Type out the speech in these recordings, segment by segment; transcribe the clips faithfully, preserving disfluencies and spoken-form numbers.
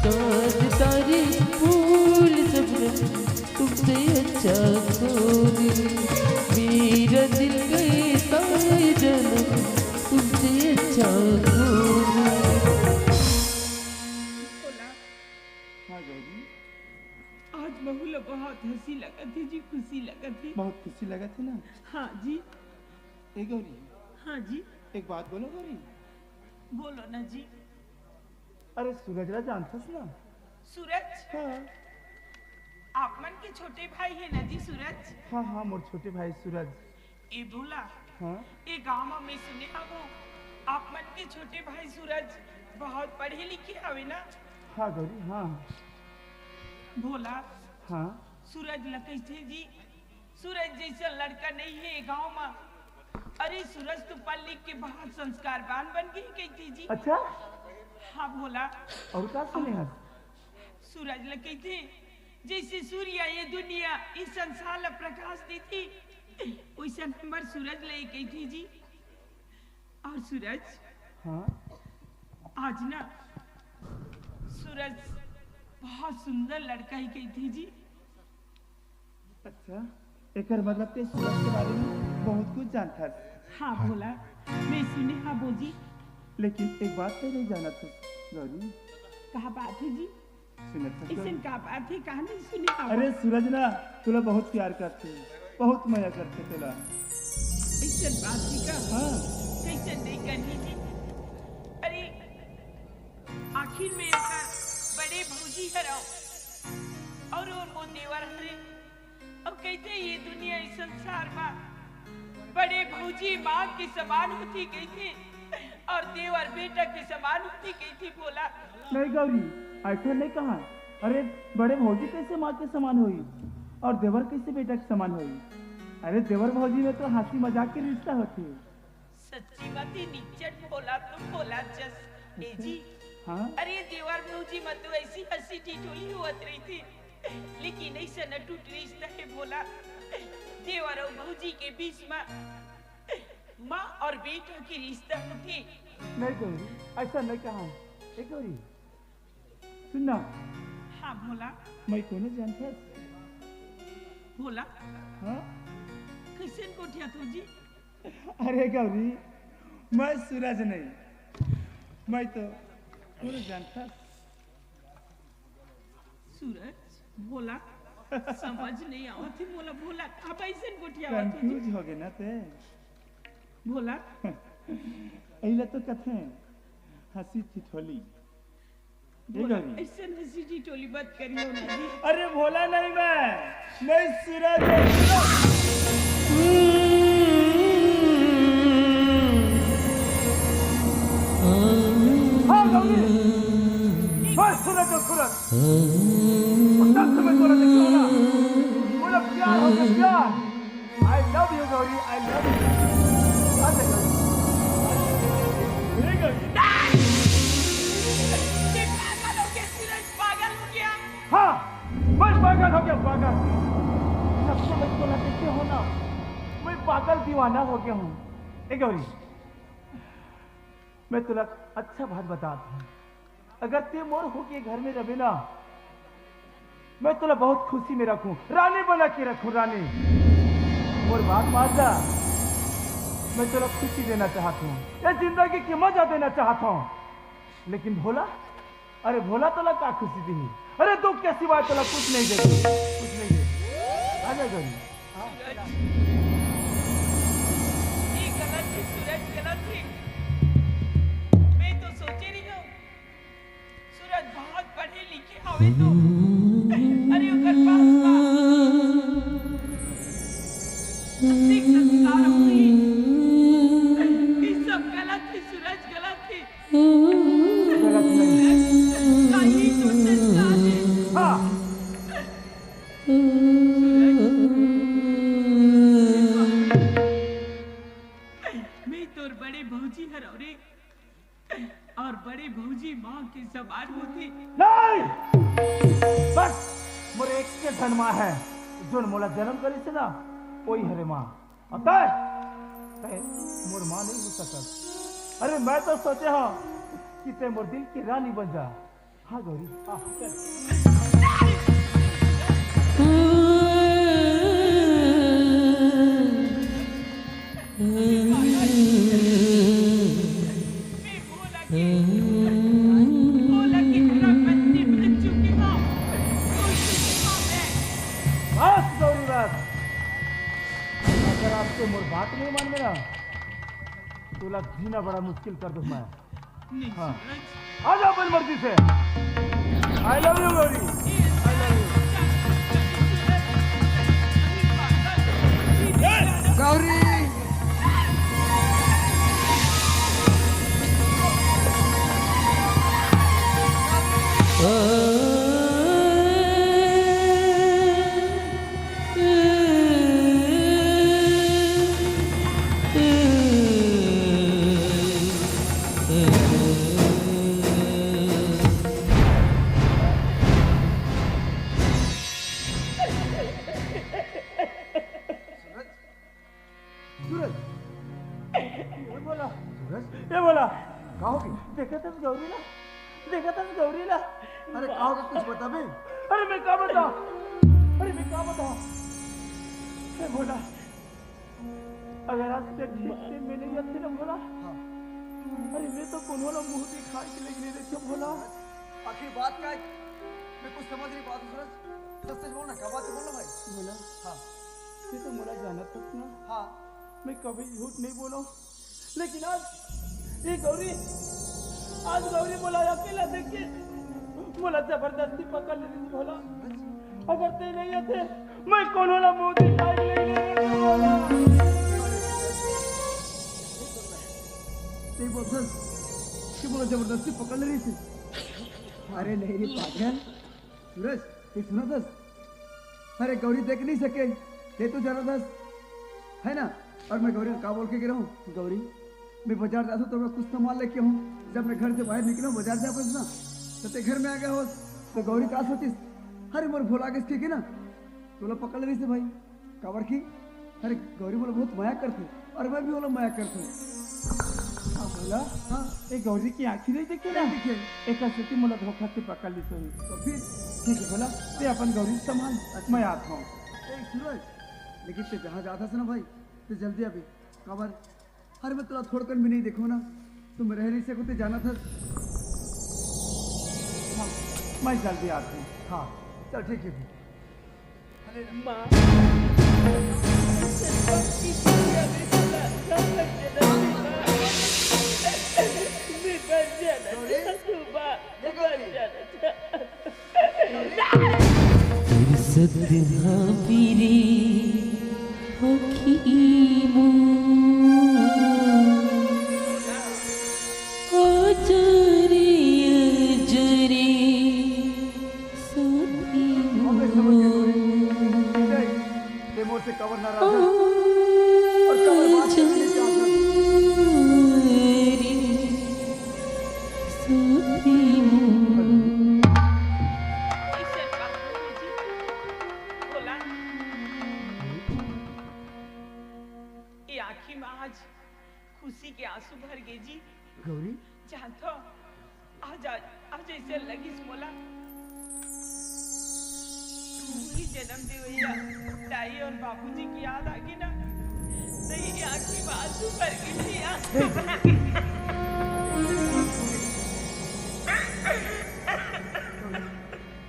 ताज तारी फूल सब तुमसे अच्छा कोई, मेरा दिल कहता है जन्म तुमसे अच्छा कोई। बोला। हाँ गौरी। आज महू ला बहुत हंसी लगत हे जी, खुशी लगत हे। बहुत खुशी लगत हे ना? हाँ जी। ए गौरी। हाँ जी। एक बात बोलो गौरी। बोलो ना जी। अरे सूरज ला जानथस ना? सूरज? हाँ। आप मन के छोटे भाई हे ना जी सूरज? हाँ हाँ, मोर छोटे भाई सूरज। ए भोला, हाँ? ए गांव में मैं सुने हवं, आप मन के छोटे भाई सूरज बहुत पढ़े लिखे हवे ना? हाँ गौरी, हाँ। भोला, हाँ? सूरज ल कहिथे जी, सूरज जैसा लड़का नहीं हे गांव में। अरे सूरज तो पढ़ लिख के बहुत संस्कारवान बन गई कहिथे जी। अच्छा? हाँ भोला। और का सुने हस? सूरज ल कहिथे, जैसे सूर्य ये दुनिया, इस संसार ला प्रकाश देथे, वैसन हमर सूरज ल ये कहिथे जी। और सूरज, हाँ? आज ना सूरज बहुत सुंदर लड़का हे कहिथे जी। अच्छा, एकर मतलब ते सूरज के बारे में बहुत कुछ जानथस। हाँ भोला, मैं सुने हवं जी। लेकिन एक बात ते नहीं जानत हस गौरी। का बात हे जी? सुनत हस अइसन गौरी? का बात हे, का नहीं सुने हवं? अरे सूरज ना तोला बहुत प्यार करथे, बहुत मया करथे तोला। अइसन बात हे का? हाँ। कइसन नहीं करही जी? अरे आखिर में ओकर बड़े भौजी हरव अउ वो मोर देवर हरे। अउ कहिथे ये दुनिया, ये संसार मा बड़े भौजी माँ के समान होथे कहिथे अउ देवर बेटा के समान होथे कहिथे भोला। नहीं गौरी, अइसन नहीं कहा। अरे बड़े भौजी कइसे माँ के समान होही अउ देवर कइसे बेटा के समान होही? अरे देवर भौजी में तो हंसी मजाक के रिश्ता होथे। सच्ची बात हे, निच्चट भोला तो भोला जस। ए जी, हाँ? अरे देवर भौजी मत तो ऐसी हंसी ठिठोली होत रहिथे, लेकिन अइसन अटूट रिश्ता हे भोला। देवर अउ भौजी के बीच में माँ अउ बेटा के रिश्ता होथे। नहीं गौरी, अइसन नहीं कहा। ए गौरी, सुन ना। हाँ भोला। मैं कोनो जानथस? भोला। हाँ? कइसन गोठियाथो जी? अरे गौरी, मैं सूरज नहीं, मैं तो कोनो जानथस। सूरज? भोला, समझ नहीं आवत हे मोला भोला, अब अइसन गोठियावत हो जी। Confuse हो गे ना ते? भोला। अइला तो कथे हंसी ठिठोली। ए भोला, गौरी। अइसन हंसी ठिठोली मत करियो ना जी। अरे भोला नहीं मैं, मैं सूरज हूँ, सूरज। हाँ गौरी, मैं सूरज हूँ, सूरज। और जब से मैं तोला देखे हूँ ना, मोला प्यार हो गया, प्यार। I love you Gauri, I love you। आ जा गौरी। ए गौरी। ये पागल हो गया, सूरज पागल हो गया। हाँ, मैं पागल हो गया, पागल। जब से मैं तोला देखे हूँ ना, मैं पागल दीवाना हो गया हूँ। ए गौरी, मैं तोला अच्छा बात बतात हूँ, अगर ते मोर होके घर में रहे ना, मैं तोला बहुत खुशी में रखूँ, रानी बना के रखूँ, रानी। मोर बात मान जा, मैं तोला खुशी देना चाहत हूँ, ये जिंदगी के मजा देना चाहत हूँ। लेकिन भोला, अरे भोला तोला का खुशी देही? अरे दुख के सिवाय तोला कुछ नहीं देही, कुछ नहीं देही। आ जा गौरी। हाँ। सूरज, ये गलत हे, सूरज गलत हे। मैं तो सोचे रही हूँ, सूरज बहुत पढ़े लिखे हवे तो, अरे ओकर पास बा, अतिक संस्कार होही। ये सब गलत हे सूरज, गलत हे। गलत नहीं। हाँ। मैं तोर बड़े भौजी हरव रे, और बड़े भौजी माँ के समान होथे। नहीं, के धन माँ हे, जोन मोला जनम करिस हे ना, ओही हरे माँ। अउ तैं, तैं मोर माँ नइ हो सकस। अरे, मैं तो सोचे हंव कि तैं मोर दिल के रानी बन जा। हाँ गौरी, हाँ, चल। बस गौरी, बस। अगर आज तैं मोर बात नइ मानबे ना, तोला जीना बड़ा मुश्किल कर दूं मैं। नहीं, हाँ। सूरज। आ जा अपन मर्जी से। I love you Gauri. I love you। Gauri. सूरज, सूरज, ए भोला, सूरज, ए भोला, का होगे? देखत हस गौरी ला, देखत हस गौरी ला। अरे का होगे, कुछ बता बे। अरे मैं का बतावं, अरे मैं का बतावं, ए भोला, अगर आज तक ठीक से मैं नइ आथंव ना भोला, हाँ। अरे मैं तो कोनो ला मुंह दिखाय के लइक नइ रहितेंव भोला। आखिर बात का हे? मैं कुछ समझ नइ पावंव सूरज। सच सच बोल ना, का बात हे, बोल ना भाई। भोला, हाँ। तैं तो मोला जानत हस ना। हाँ। मैं कभी झूठ नइ बोलंव। लेकिन आज ये गौरी, आज गौरी मोला अकेला देख के मोला जबरदस्ती पकड़ ले रहिस भोला। अगर तैं नइ आते, मैं कोनो ला मुंह दिखाय के नइ रहितेंव भोला। तैं बोलथस कि मोला जबरदस्ती पकड़ ले रहिस हे। अरे नहीं रे पागल, सूरज, तैं सुनत हस? अरे गौरी देख नइ सके, तैं तो जानत हस, हे ना? अउ मैं गौरी ला का बोल के गे रहेंव? गौरी, मैं बजार जाथंव त मैं कुछ सामान लेके आहूं। जब मैं घर से बाहिर निकलेंव, बजार जाय बर ना, त तैं घर में आ गे होस। त गौरी का सोचिस? अरे मोर भोला आगे कहिके ना, तोला पकड़ ले रहिस हे भाई। काबर कि, अरे, गौरी मोला बहुत मया करथे, अउ मैं भी ओला मया करथंव। हाँ, भोला? हाँ। ए गौरी के आँखी नइ देखे ना? नइ देखे। एकर सेती मोला धोखा से पकड़ लिस होही। त फिर? ठीक हे भोला, तैं अपन गौरी संभाल, अच्छा। मैं आथंव। ए, सूरज, लेकिन तैं जहाँ जात हस ना भाई, तैं जल्दी आबे। काबर? अरे, मैं तोला थोड़कन भी नइ देखंव ना, त मैं रह नइ सकंव, तैं जानत हस। हाँ, मैं जल्दी आथंव। हाँ, चल ठीक हे फिर। माँ, तोर सत हावी रे होखी मो। ओ जोरे, ओ जोरे, सोती मो। अबे समझ गए गौरी। देख, ते मोर से कबर नाराज है। और कबर बात करने से आता है। ओ जोरे, सोती मो। ऐसे बात बोले जी। बोला। ये आँखी में आज खुशी के आंसू भर गे जी। गौरी? जानथो, आज, आज, आज ऐसे लगिस मोला, वही जन्म देवैया दाई और बाबूजी की याद आ गई ना, तो ये आँखी में आंसू भर गे जी।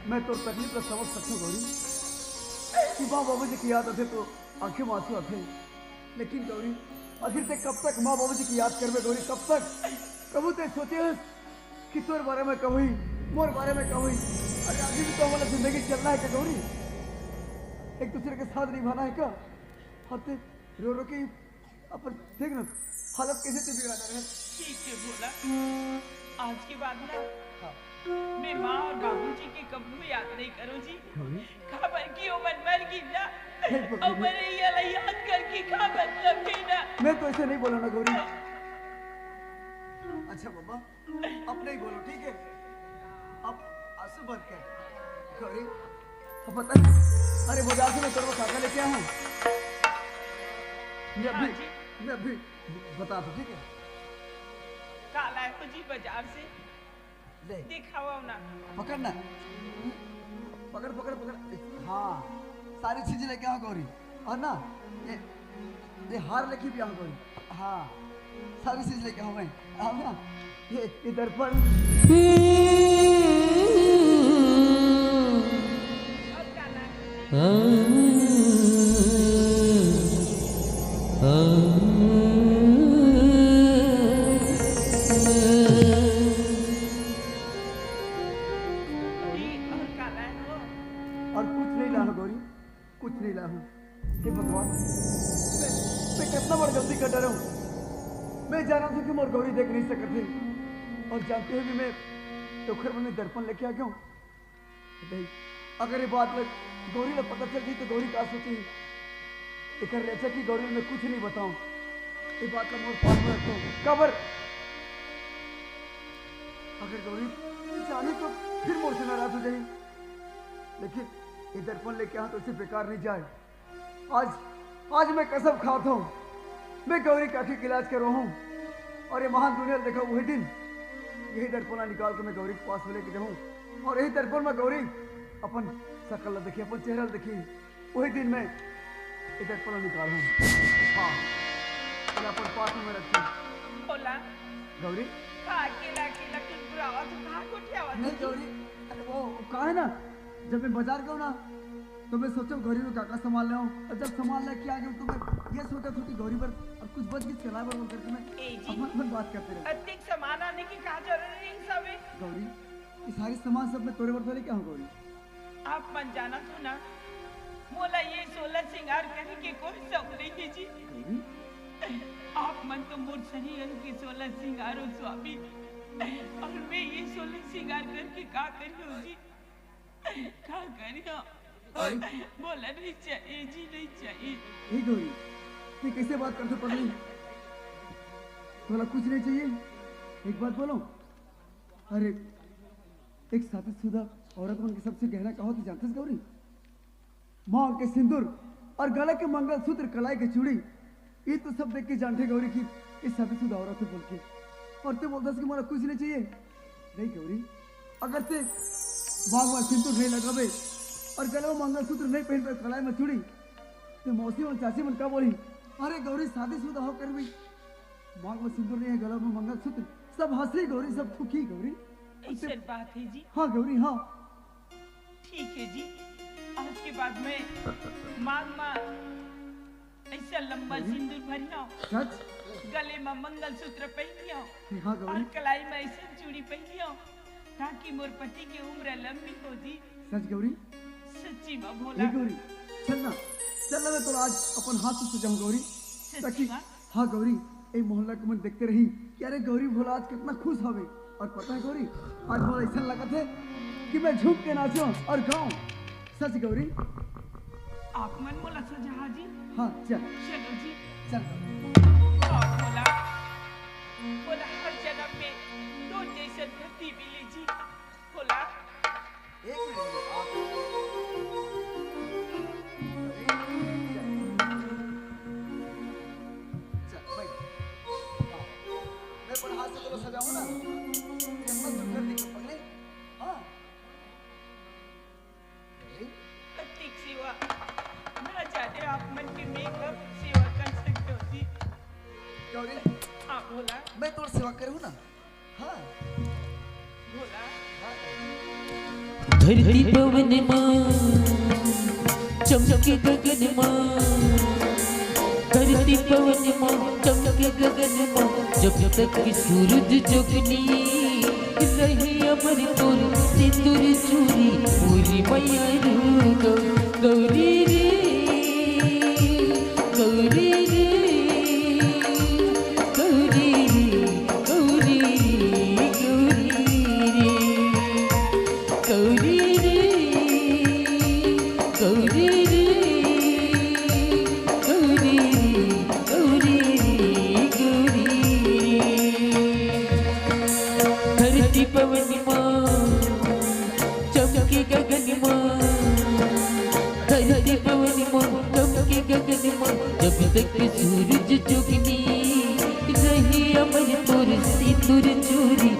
मैं तोर तकलीफ ला समझ सकथों गौरी, कि माँ बाबूजी की याद आथे तो आँखी में आंसू आथे। लेकिन गौरी, आखिर ते कब तक माँ बाबूजी की याद करबे गौरी, कब तक? कभू ते सोचे हस कि तोर बारे में का होही, मोर बारे में का होही? अरे आखिर भी तो हमला जिंदगी चलना है का गौरी? एक दूसरे के साथ निभाना है का? अउ ते रो रो के अपन देख ना, हालत कैसे ते बिगड़ा रहे। ठीक है भोला, आज के बाद ना हाँ। मैं माँ और बाबूजी के कभू याद नहीं करूँ जी। गौरी? काबर कि ओमन मर गिन ना। हे भगवान। अउ मैं ये ला याद करके का मतलब हे ना। मैं तो ऐसे नहीं बोला ना गौरी। अच्छा बाबा, अब नहीं बोलो, ठीक है? अब आंसू बंद कर। गौरी, पता नहीं। अरे, बाजार से मैं तोर बर का का लेके आया हूँ। मैं अभी, हाँ जी। मैं अभी बता दूँ, ठीक है? का लाए हो जी बाजार से? ले। दिखाओ ना। पकड़ ना। पकड़, पकड़, पकड़। हाँ, सारी चीज लेके आओ गौरी। और ना, ये, ये हार लेके भी आओ गौरी। हाँ, सारी चीज लेके आओ मैं। आओ ना। ये, ये दर्पण। और कुछ नहीं लाहूं गौरी, कुछ नहीं लाहूं। हे भगवान, मैं, मैं कितना बड़ गलती कर डारे हूं। मैं जानत हूं कि मोर गौरी देख नहीं सकत हे, और जानते हुए भी मैं तोखर मन में दर्पण लेके आ गया हूं। नहीं, अगर ये बात ल गौरी ला पता चल जाही तो गौरी का सोचही? एकर ले अच्छा कि गौरी ला मैं कुछ नहीं बताऊं। ये बात ला मोर पास में रखो। काबर? अगर गौरी जानी तो फिर मोर से नाराज हो जाही। लेकिन ये दर्पण लेके आए हंव तो इसे बेकार नहीं जाए। आज, आज मैं कसम खाता हूँ, मैं गौरी काकी के इलाज करवाहूँ। और ये महान दुनिया देखा वही दिन, यही दर्पण ला निकाल के मैं गौरी के पास में लेके जाहूँ। और यही दर्पण में गौरी अपन शकल ला देखी, अपन चेहरा ला देखी। वही दिन मैं ये दर्पण ला निकालहूँ। हाँ, ये अपन पास में रखी। भोला। गौरी। का अकेला अकेला कुछ बुरावा तो कहाँ गोठियावा नहीं जी? गौरी, अरे वो, वो का है ना, जब मैं बाजार गया ना, तो मैं सोचा गौरी में का का सामान ले आऊं। और जब सामान लेके आ गया तो मैं ये सोचा था कि गौरी पर और कुछ बच गई चला बर बोल करके मैं ए जी। अपन अपन बात करते रहे। अतिक सामान आने की का जरूरी है सब है? गौरी, ये सारे सामान सब मैं तोरे बर तो लेके आऊं गौरी। आप मन जानत हो ना, मोला ये सोलह श्रृंगार करे के कोई शौक नहीं है जी। गौरी? आप मन तो मोर शरीर के सोलह श्रृंगार हो स्वामी, और मैं ये सोलह श्रृंगार करके का करियो जी? का करियो? बोला नहीं चाहिए जी, नहीं चाहिए। हे गौरी, ये कैसे बात करते पगली? बोला कुछ नहीं चाहिए, एक बात बोलो। अरे, एक शादीशुदा औरत मन के सबसे गहना का होथे जानथस गौरी? मांग के सिंदूर और गला के मंगलसूत्र, कलाई के चूड़ी, ये तो सब देख के जानथे गौरी कि ये शादीशुदा औरत है बोल के। और तैं बोलथस कि मोला कुछ नहीं चाहिए। नहीं गौरी, अगर तैं मांग में सिंदूर नहीं लगाबे और गला में मंगलसूत्र नहीं पहनबे, कलाई में चूड़ी, तो मौसी मन, चाची मन का बोली? अरे गौरी, शादीशुदा होकर भी मांग में सिंदूर नहीं है, गला में मंगलसूत्र, सब हंसी गौरी, सब थूकी गौरी। ऐसन बात है जी। हाँ गौरी, हाँ। ठीक है जी, आज के बाद मैं मांग में ऐसा लंबा गौरी? सिंदूर भरियो, सच? गले में मंगलसूत्र पहनियो हाँ और गौरी। कलाई में ऐसा चूड़ी पहनियो, ताकि मोर पति की उम्र लंबी हो जी। सच गौरी? सच्ची में भोला। हे गौरी, चल ना, चल ना, मैं तोला आज अपन हाथ से सजाऊं गौरी, सच्ची ताकि में? हाँ गौरी, ए मोहल्ला के मन देखते रही कि अरे गौरी भोला आज कितना खुश हवे। और पता है गौरी, आज मोला ऐसा लगत है कि मैं झूम के नाचूं और गाऊं। सच गौरी। आप मन मोला सजाहा जी। हाँ, चल। चलो जी। चल गौरी। हाँ, भोला। भोला हर जन्म में दो जैसन पति मिले जी। भोला। एक मिनट, आप चल, बैठ। हाँ। मैं अपन हाथ से तोला सजाऊं ना, कितना सुंदर दिखे, पगले। हाँ। अरे? अतिक सेवा, ना जाने आप मन के मैं कब सेवा कर सकते हो जी। गौरी। हाँ, भोला। मैं तोर सेवा करूँ ना? हाँ। भोला। हाँ। धरती पवन मा, चमके गगन मा। धरती पवन मा, चमके गगन मा। जब तक सूरज जोगनी रही अमर तोर सिंदूर चूरी, पूरी मैया रू गौ-, गौरी रे, गौरी रे, गौरी रे, गौरी रे, गौरी रे, गौरी रे, गौरी रे, गौरी रे, गौरी रे, गौरी रे। धरती पवन मा, चमके गगन मा, पवन मोर चमके गगन मोर, जब तक सूरज जोगनी रही अमर तोर सिंदूर चूरी।